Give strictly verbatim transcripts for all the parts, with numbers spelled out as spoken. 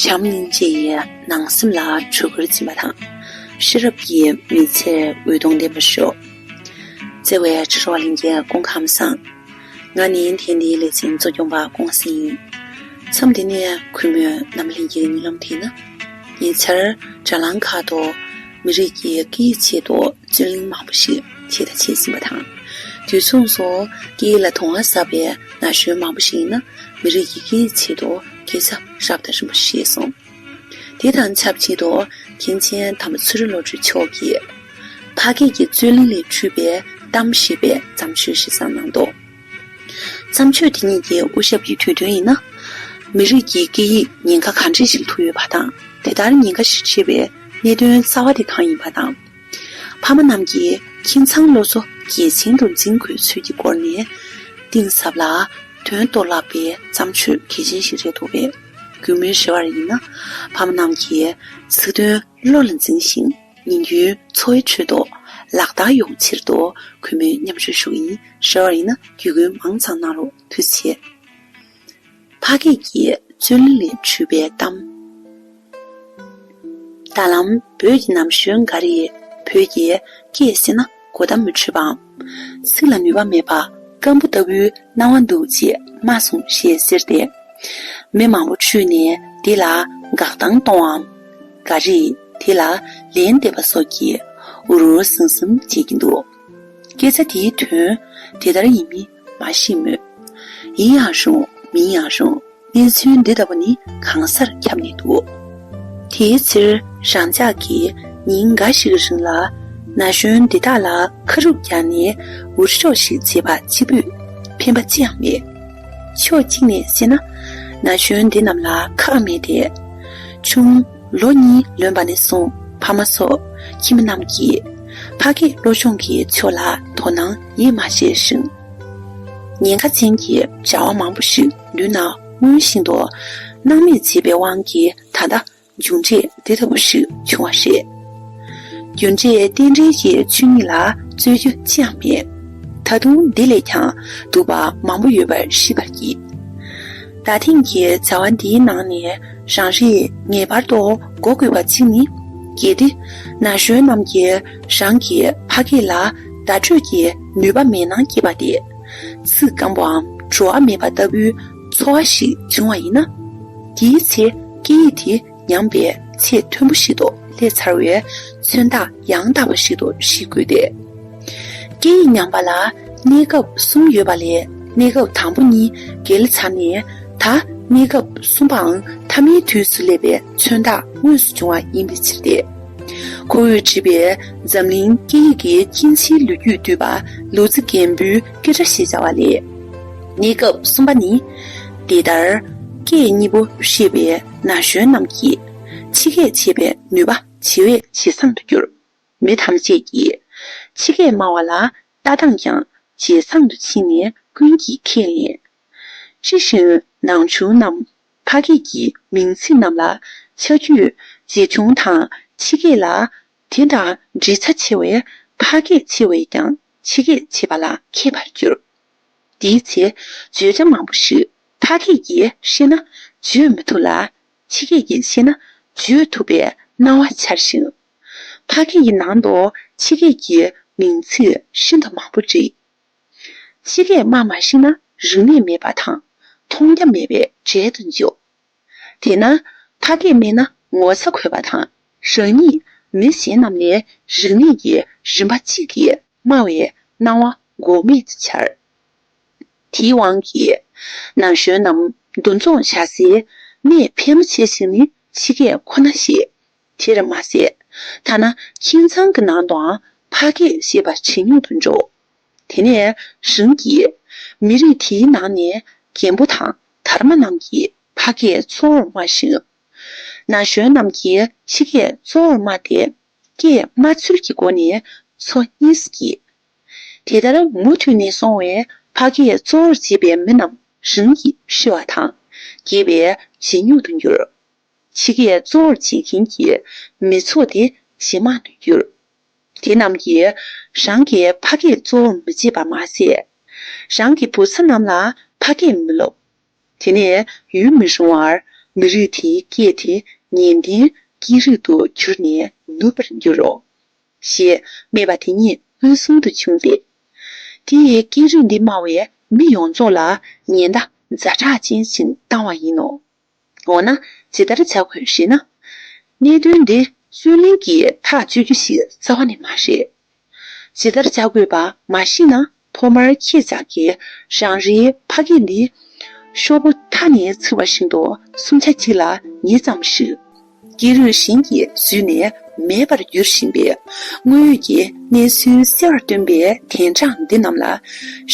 བྱམས་སྙིང་རྗེ་ཡིས་ནང་སེམས་ལ་བྲོ་གར་འཛིན་པ་དང་། ཤེས་རབ་ཀྱིས་མི་ཚེར་འོད་སྟོང་ལྡན་པར་ཤོག། བརྩེ་བའི་ཕྱི་རོལ་གླིང་གའི་སྐུ་ཁམས་བཟང་། ང་ནི་དེང་འདིའི་ལེ་ཚན་གཙོ་སྐྱོང་པ་ཀུང་སི་ཡིན། མཚམས་འདི་ནས་གུས་མོས་རྣམ་པ་ལྷན་རྒྱས་ཀྱི་མཉམ་དུ་ཡིན་ན། ཉེ་ཆར་དྲ་ལམ་ཁག་ཏུ་མི་རིགས་ཀྱི་སྐད་ཡིག་ཆེད་དུ་རྩོད་གླེང་མང་པོ་ཞིག་བྱས་དང་བྱེད་བཞིན་པ་དང་། དུས་མཚུངས་སུ་སྐད་ཡིག་ལ་དུང་བ་ཟབ་པའི་ན་གཞོན་མང་པོ་ཞིག་ཡིན་ན། མི་རིགས་ཀྱི་སྐད་ཡིག་ཆེད་དུ་སྐད་ཆ་རབ་དང་རིམ་པ་བཤད་སོང་། དེ་དང་ཆབས་ཅིག་ཏུ་མཁན་ཆེན་དམ་པ་ཚུལ་ཁྲིམས་བློ་གྲོས་མཆོག་གིས་ཕ་སྐད་ཀྱི་རྩོད་གླེང་ལས་འཕྲོས་པའི་གཏམ་ཞེས་པའི་བརྩམས་ཆོས་ཤིག་བརྩམས་གནང་འདུག། བརྩམས་ཆོས་དེ་ཉིད་ཀྱི་དབུ་ཞབས་ཀྱི་དུས་སྟོན་ཡིན་ན། མི་རིགས་ཀྱི་སྐད་ཡིག་ཉེན་ཁ་གང་འདྲ་ཞིག་ཐུག་ཡོད་པ་དང་། དེ་ལྟར་ཉེན་ཁ་ཞིག་འཕྲད་པའི་གནད་དོན་རྩ་བ་དེ་གང་ཡིན་པ་དང་། ཕ་མ་རྣམས་ཀྱིས་ཁྱིམ་ཚང་སློབ་གསོ་གལ་ཆེན་དུ་འཛིན་དགོས་ཚུལ་གྱི་སྐོར་ནས། གཏིང་ཟབ་ལ་དོན་རྟོགས་ལྷག་པའི་བརྩམས་ཆོས་གལ་ཆེན་ཞིག་རེད་འདུག་པས། གུས་མོའི་ཞུ་བར་ཡིན་ན། ཕ་མ་རྣམས་ཀྱིས་ཚིག་དོན་བློ་ལ་འཛིན་ཞིང་། ཉིན་རྒྱུན་འཚོ་བའི་ཁྲོད་དུ་ལག་བསྟར་ཡོང་ཕྱིར་དུ་གུས་མོས་མཉམ་ཞུགས་ཞུ་གི་ཡིན། ཞུ་བ་ཡིན་ན་རྒྱུས་མགོན་མང་ཙམ་གནང་རོགས། ཐུགས་རྗེ་ཆེ། ཕ་སྐད་ཀྱི་རྩོད་གླེང་ལས་འཕྲོས་པའི་གཏམ། ད་ལམ་བོད་ཀྱི་ན་གཞོན་འགའ་རེས་བོད་ཀྱི་སྐད་བཤད་ན་གོ་བརྡ་མི་འཕྲོད་པའམ། ཚིག་ལ་ནུས་པ་མེད་པ་སྐམ་པོ་ལྟ་བུའི་སྣང་བ་འདུག་ཅེས་སྨྲ་སོང་ཞེས་ཟེར་ཏེ། མི་མང་པོ་ཚོས་ནས་འདི་ལ་དགག་སྟངས་གཏོང་བའམ། འགའ་རེས་དེ་ལ་ལན་འདེབས་པ་སོགས་ཀྱིས་འུར་འུར་ཟིང་ཟིང་བྱེད་ཀྱིན་འདུག། སྐད་ཆ་དེའི་དོན་དེ་ལྟར་ཡིན་མིན་མ་ཤེས་མོད། ཡིན་ཡང་རུང་མིན་ཡང་རུང་། གནས་ཚུལ་འདི་ལྟ་བུ་ནི་གང་སར་ཁྱབ་ནས་འདུག། དེའི་ཕྱིར་རང་ཅག་གིས་ཉིན་འགའ་ཞིག་གི་རིང་ལ་ན་གཞོན་འདི་དག་ལ་ཁ་རུབ་རྒྱག་ནས་འུར་ཤོག་ཞིག་བྱེད་པ་གཅིག་པུས་ཕན་པ་ཅི་ཡང་མེད། ཕྱོགས་གཅིག་ནས་བཤད་ན། ན་གཞོན་འདི་རྣམས་ལ་ཁག་མེད་དེ། ཆུང་ལོ་གཉིས་ལོན་པ་ནས་བཟུང་ཕ་མ་སོགས་ཁྱིམ་མི་རྣམས་ཀྱིས་ཕ་སྐད་སློབ་སྦྱོང་གི་ཕྱོགས་ལ་དོ་སྣང་ཡེ་མ་བྱས་ཤིང་། ཉེན་ཁ་ཅན་གྱི་བྱ་བ་མང་པོ་ཞིག་མདུན་ན་མངོན་བཞིན་དུ་སྣང་མེད་བྱས་པའི་དབང་གིས། ད་ལྟ་མཇུག་འབྲས་འདི་ལྟ་བུ་ཞིག་བྱུང་བ་རེད། རྒྱུ་འབྲས་རྟེན་འབྲེལ་གྱི་ཆོས་ཉིད་ལ་རྩོད་རྒྱུ་ཅི་ཡང་མེད། ད་དུང་འདི་ལས་ཀྱང་སྡུག་པ་མང་པོ་ཡོད་པར་ཤེས་པར་གྱིས། ད་ཐེངས་ཀྱི་བྱ་བ་འདིའི་ནང་ནས་རང་རེས་ངེས་པར་དུ་གོ་དགོས་པ་གཅིག་ནི། གལ་ཏེ་ན་གཞོན་རྣམས་ཀྱིས་རང་གི་ཕ་སྐད་ལ་བརྡ་སྤྲོད་ཀྱི་ནུས་པ་མེད་སྣང་སྐྱེས་པ་དེ། ཚིག་སྐམ་པོའམ་བྲོ་བ་མེད་པ་ལྟ་བུའི་ཚོར་བ་ཞིག་བྱུང་བ་ཡིན་ན། དེའི་ཚེ་སྐད་ཡིག་དེ་ཉམས་པའི་ཚད་མཐོན་པོ་ཞིག་ཏུ་སླེབས་ཚར་བའི་མཚོན་རྟགས་ཡང་དག་པ་ཞིག་ཏུ་ཤེས་དགོས་ཏེ། སྐད་ཡིག་ཉམས་པ་ལ་གནས་སྐབས་གསུམ་ཡོད་པ་ལས། གནས་སྐབས་དང་པོ་གཉིས་འགལ་ཚར་ནས། ད་གནས་སྐབས་གསུམ་པའང་མཐའ་མའི་དུས་སུ་སླེབས་པའི་མཚོན་རྟགས་དངོས་སུ་བྱུང་བ་ཡིན་པའི་ཕྱིར་ཏེ། ཁོ་བོས་བྲིས་པའི་འཛམ་གླིང་སྐད་ཡིག་གི་སྐྱེ་འཆིའི་ལོ་རྒྱུས་བསྡུས་པ་ལུག་རྫི་རྒན་པོའི་སྐད་སྒྲ་ཞེས་བྱ་བ་ལས། གནས་སྐབས་གསུམ་པ་ནི། དེ་ལྟར་སྐད་གཉིས་པོ་ཤེས་པའི་ན་གཞོན་རྣམས་ཀྱིས་ཕྱི་སྐད་བྱེད་པའི་ནུས་པ་ཇེ་བས་ཇེ་བཟང་དུ་གྱུར། མི་ཐམས་ཅད་ཀྱིས་ཕྱི་སྐད་སྨྲ་བ་ལ་ལྟ་སྟངས་ཀྱང་ཇེ་བཟང་དུ་ཕྱིན་ནས་ཀུན་གྱིས་ཁས་ལེན། ཅི་ཞིག་ནང་ཆུང་རྣམས་ཕ་སྐད་ཀྱི་མིང་ཚིག་རྣམས་ལ་ཆ་རྒྱུས་ཇེ་ཆུང་དང་། ཕྱི་སྐད་ལ་དེ་དང་འབྲེལ་ཆ་ཆེ་བས་ཕ་སྐད་ཆེ་བས་ཀྱང་ཕྱི་སྐད་ཆེ་བ་ལ་མཁས་པར་གྱུར། དེའི་ཚེ་བརྗོད་བྱ་མང་པོ་ཞིག་ཕ་སྐད་ཀྱིས་བཤད་ན་བརྗོད་མི་ཐུབ་ལ། ཕྱི་སྐད་ཀྱིས་བཤད་ན་བརྗོད་ཐུབ་པའི་སྣང་བ་འཆར་ཞིང་། ཕ་སྐད་ཀྱི་ནང་དུ་ཕྱི་སྐད་ཀྱི་མིང་ཚིག་ཤིན་ཏུ་མང་པོ་བྲིས། ཕྱི་སྐད་སྨྲ་མ་ཤེས་ན་རིག་གནས་མེད་པ་དང་མཐོང་རྒྱ་མེད་པའི་གྲས་དུ་འཇོག། དེས་ན་ཕ་སྐད་མེད་ན་ངོ་ཚ་དགོས་པ་དང་། རང་ཉིད་མི་གཞན་རྣམས་ལས་རིག་གནས་ཀྱི་རིམ་པ་གཅིག་གིས་དམའ་བའི་སྣང་བ་འགོག་མེད་དུ་འཆར། དེའི་དབང་གིས་ན་གཞོན་རྣམས་འདུ་འཛོམས་བྱ་སའི་གནས་ཕལ་མོ་ཆེ་ཞིག་ནི་ཕྱི་སྐད་ཁོ་ན་ཞིག། དེར་མ་ཟད། ཐ་ན་ཁྱིམ་ཚང་གི་ནང་དུའང་ཕ་སྐད་བཤད་པ་ཇེ་ཉུང་དུ་འགྲོ། དེ་ནས་རང་གིས་མི་རིགས་དེའི་ནང་ནས་རྒན་པོ་དང་དར་མ་རྣམས་ཀྱིས་ཕ་སྐད་གཙོ་བོར་སྨྲ་ཞིང་། ན་གཞོན་རྣམས་ཀྱིས་ཕྱི་སྐད་གཙོ་བོར་སྨྲ་སྟེ། སྐད་སྨྲ་ཚུལ་གྱི་སྒོ་ནས་ཚོ་གཉིས་སུ་གྱེས། དེ་ལྟར་མུ་མཐུད་ནས་སོང་བས་ཕ་སྐད་གཙོ་བོར་བྱེད་པའི་མི་རྣམས་རང་གིས་ཤི་བ་དང་། རྒས་པའི་ཇེ་ཉུང་དུ་འགྱུར། ཕྱི་སྐད་གཙོ་བོར་བྱེད་མཁན་གྱི་མི་ཚོགས་དེ་ཇེ་མང་དུ་གྱུར། དེ་རྣམས་ཀྱིས་རང་གི་ཕ་སྐད་གཙོ་བོར་མི་བྱེད་པ་མ་ཟད། རང་གི་བུ་ཚ་རྣམས་ལ་ཕ་སྐད་མི་སློབ། དེ་ནས་ཡུན་མི་རིང་བར་ མི་རིགས་དེའི་སྐད་དེ་ངན་ལྡན་སྐད་རིགས་དུ་གྱུར་ནས་ནུབ་པར་འགྱུར་རོ། ཞེས་སྨྲས་པ་དེ་ཉིད་མངོན་སུམ་དུ་བྱུང་སྟེ། དེ་ཡི་སྐད་རིགས་འདི་སྨྲ་བའི་མི་ཡོངས་རྫོགས་ལ་ཉེན་བརྡ་ཛ་དྲག་ཅན་ཞིག་བཏང་བ་ཡིན་ནོ། འོ་ན་ཇི་ལྟར་བྱ་དགོས་ཞེ་ན། གནད་དོན་འདི་རྩོད་གླེང་གིས་ཐག་གཅོད་རྒྱུ་ཞིག་རྩ་བ་ནས་མ་རེད། ཇི་ལྟར་བྱ་དགོས་པ་མ་ཤེས་ན། ཐོག་མར་ཁྱེད་ཅག་གིས་རང་རེའི་ཕ་སྐད་འདི་ཤོག་བུ་མཐའ་ནས་ཚིག་པ་བཞིན་དུ་སུམ་ཆ་གཅིག་ལ་ཉིས་ཙམ་ཞིག་སྐད་རིགས་གཞན་གྱིས་བཟོས་ནས་མེད་པར་འགྱུར་བཞིན་པའི་དངོས་ཡོད་ཀྱི་གནས་ཚུལ་གསལ་བར་སྟོན་པའི་དན་གྲངས་འདི་རྣམས་ལ་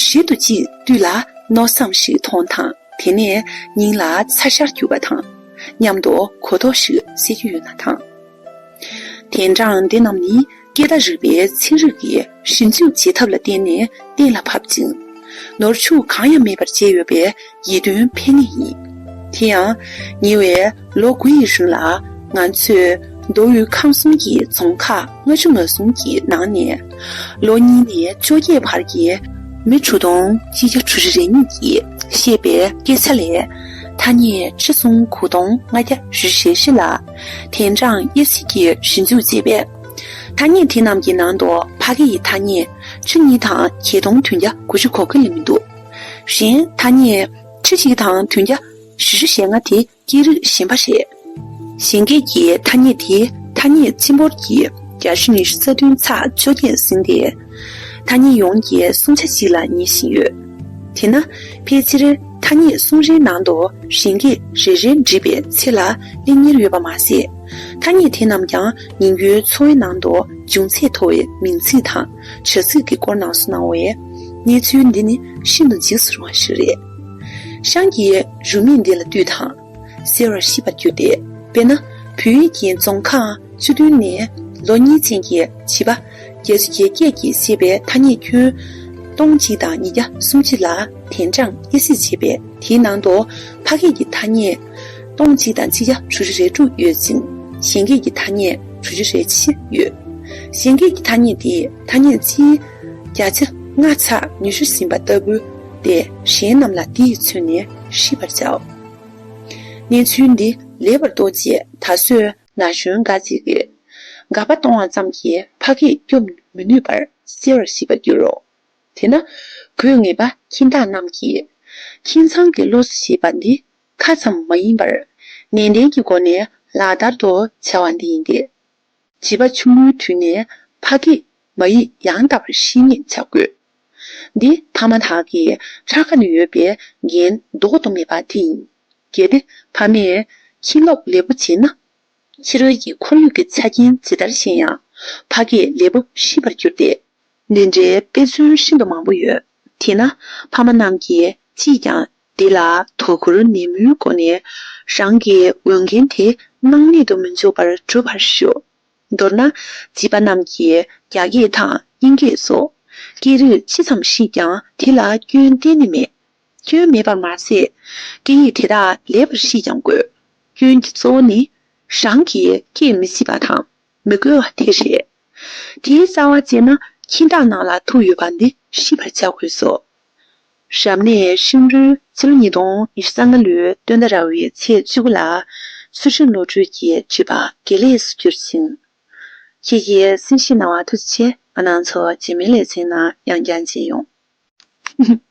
ཞིབ་ཏུ་གཅིག་བཏུས་ལ་མནོ་བསམ་ཞིག་ཐོངས་དང་། དེ་ནས་སྙིང་ལ་ཚ་ཤར་གྱུར་པ་དང་། མཉམ་དུ་གོ་རྟོགས་ཤིག་སད་རྒྱུ་ཡོད་ན་དང་། དན་གྲངས་འདི་རྣམས་ནི་སྐད་བརྡ་རིག་པའི་ཚན་རིག་གིས་ཞིབ་འཇུག་བྱེད་ཐབས་ལ་བརྟེན་ནས་གཏན་ལ་ཕབ་ཅིང་། ནོར་འཆུག་གང་ཡང་མེད་པར་བྱས་ཡོད་པའི་ཡིད་རྟོན་ཕན་ངེས་ཡིན། དེ་ཡང་ཉེ་བའི་ལོ་དགུ་ཡི་རིང་ལ་ང་ཚོས་མདོ་དབུས་ཁམས་གསུམ་གྱི་རྫོང་ཁག་ལྔ་བཅུ་ང་གསུམ་གྱི་ནང་ནས་ལོ་གཉིས་ནས་བཅོ་བརྒྱད་བར་གྱི་མི་དྲུག་སྟོང་གཅིག་བརྒྱ་དྲུག་ཅུ་རེ་གཉིས་ཀྱིས་བཤད་པའི་སྐད་ཆ་ལས། ཐ་སྙད་ཁྲི་གསུམ་དགུ་སྟོང་ལྔ་བརྒྱ་བཞི་བཅུ་ཞེ་བཞི་ལ་དན་གྲངས་དབྱེ་གསེས་ཀྱིས་ཞིབ་འཇུག་བྱས་པས། ཐ་སྙད་དེ་རྣམས་ཀྱི་ནང་དུ་ཕ་སྐད་ཡི་ཐ་སྙད་ཁྲི་གཉིས་དང་བརྒྱད་སྟོང་བདུན་བརྒྱ་དགུ་བཅུ་གོ་དགུ་ལས་མི་འདུག་གཞན་ཐ་སྙད་ཁྲི་གཅིག་དང་བདུན་བརྒྱ་བཞི་བཅུ་ཞེ་ལྔ་དེ་སྐད་རིགས་གཞན་པ་རེད། གཞན་སྐད་ཀྱི་ཐ་སྙད་དེ་ཐ་སྙད་སྤྱི་འབོར་གྱི་བརྒྱ་ཆ་ཉི་ཤུ་རྩ་བདུན་ཚེག་བཅོ་བརྒྱད་ཟིན་ཏེ། ཐ་སྙད་ཡོངས་ཀྱི་སུམ་ཆ་གཅིག་ལ་ངེས་བཞིན་ཡོད། དེས་ན་ཕལ་ཆེར་ཐ་སྙད་གསུམ་རེའི་ནང་དུ་གཞན་སྐད་རེ་རེ་འདྲེས་པའི་ཚེ་ལ་སླེབས་ཉེར་ཡོད་པ་མ་ཟད། ཐ་སྙད་དེ་རྣམས་ཀྱང་ཉིན་རྒྱུན་འཚོ་བའི་ནང་དུ་འབྱུང་ཚད་མཐོ་བའི་མིང་ཚིག་དང་བྱ་ཚིག་གི་སྐོར་ནང་སུ་སྣང་བས། གནས་ཚུལ་འདི་ནི་ཤིན་ཏུ་འཇིགས་སུ་རུང་བ་ཞིག་རེད། ཤང་གི་རུ་མིས་འདི་ལ་ལྟོས་དང་། གསལ་བར་ཤེས་པར་གྱུར་ཏེ། དཔེར་ན། བོད་ཡིག་གི་རྫོང་ཁག་བཅུ་བདུན་ནས་ལོ་གཉིས་ཅན་གྱི་བྱིས་པ་བརྒྱད་ཅུ་གྱ་བརྒྱད་ཀྱིས་བཤད་པའི་ཐ་སྙད་ཁྱོན་སྟོང་གཅིག་དང་ཉིས་བརྒྱ་སུམ་ཅུ་ལ་དན་གྲངས་དབྱེ་གསེས་བྱས་པས། དེའི་ནང་དུ་ཕ་སྐད་ཀྱི་ཐ་སྙད་སྟོང་གཅིག་དང་གཅིག་བརྒྱ་དྲུག་ཅུ་རེ་དྲུག་ཡོད་ཅིང་། གཞན་སྐད་ཀྱི་ཐ་སྙད་དྲུག་ཅུ་རེ་གཅིག་ཡོད། གཞན་སྐད་ཀྱི་ཐ་སྙད་དེ་ཐ་སྙད་སྤྱིའི་བརྒྱ་ཆ་ལྔ་ཚེག་ཉི་ཤུ་ཟིན་པ་ལྟ་བུ་སྟེ། གཞན་རྣམས་ལ་དེ་ཡིས་མཚོན་ནས་ཤེས་པར་བྱའོ། གནས་ཚུལ་འདི་ལེགས་པར་རྟོགས་རྗེས་ད་གཟོད་ན་གཞོན་འགའ་ཅིག་གིས་དགག་པ་གཏོང་བ་ཙམ་གྱིས་ཕ་སྐད་སྐྱོབ་མི་ནུས་པར་གསལ་བར་ཤེས་པར་འགྱུར་རོ། དེས་ན་གུས་ངེས་པ་ཁྱིམ་བདག་རྣམས་ཀྱིས་ཁྱིམ་ཚང་གི་སློབ་གསོ་ཞེས་པ་འདི་ཁ་ཙམ་མ་ཡིན་པར་ནན་ཏན་གྱི་སྒོ་ནས་ལག་བསྟར་དུ་བྱ་བ་འདི་ཡིན་ཏེ། བྱིས་པ་ཆུང་ངུའི་དུས་ནས་ཕ་སྐད་མ་ཡིག་ཡང་དག་པར་ཤེས་རྙེད་བྱ་དགོས། འདི་ཕ་མ་དག་གི་ཕྲག་ཁ་ན་ཡོད་པའི་འགན་ལྡོག་ཏུ་མེད་པ་དེ་ཡིན། གལ་ཏེ་ཕ་མས་ཁྱིམ་སློབ་ལེགས་པོ་བྱས་ན། ཕྱི་རོལ་གྱི་ཁོར་ཡུག་གི་ཆ་རྐྱེན་ཇི་ལྟར་ཞན་ཡང་ཕ་སྐད་ལེགས་པོ་ཤེས་པར་འགྱུར་ཏེ། འདི་འདྲའི་དཔེ་མཚོན་ཤིན་ཏུ་མང་པོ་ཡོད། དེས་ན་ཕ་མ་རྣམས་ཀྱིས་ཅིས་ཀྱང་འདི་ལ་དོ་ཁུར་ནན་མོའི་སྒོ་ནས་རང་གི་འོས་འགན་དེ་སྣང་མེད་དུ་མི་འཇོག་པར་བསྒྲུབ་པར་ཞུ། མདོར་ན། བྱིས་པ་རྣམས་ཀྱིས་རྒྱ་སྐད་དང་དབྱིན་སྐད་སོགས་སྐད་རིགས་ཅི་ཙམ་ཤེས་ཀྱང་དེ་ལ་སྐྱོན་གཏན་ནས་མེད། སྐྱོན་མེད་པར་མ་ཟད། སྐད་ཡིག་དེ་དག་ལེགས་པར་ཤེས་ཀྱང་དགོས། སྐྱོན་གྱི་གཙོ་བོ་ནི། རང་གིས་སྐད་མི་ཤེས་པ་དང་མི་གོ་བ་དེ་རེད། དེའི་རྩ་བ་བྱས་ན་ཁྱིམ་བདག་ནང་ལ་ཐུག་ཡོད་པ་འདི་ཤེས་པར་བྱ་དགོས་སོ། རབ་གནས་ཤིང་རུལ་ཕྱི་ལོ་ཉིས་སྟོང་ཉི་ཤུ་རྩ་ལྔ་ལོའི་སྟོན་ཟླ་ར་བའི་ཚེས་བཅུ་དགུ་ལ་ཚུལ་ཁྲིམས་བློ་གྲོས་ཀྱི་སྤྱོད་པ་དགེ་ལེགས་སུ་གྱུར་ཅིང་། ཁྱེད་ཀྱིས་གསན་བཞེས་གནང་བར་ཐུགས་རྗེ་ཆེ། ང་རང་ཚོ་རྗེས་མའི་ལེ་ཚན་ནང་ཡང་བསྐྱར་མཇལ་ཡོང་།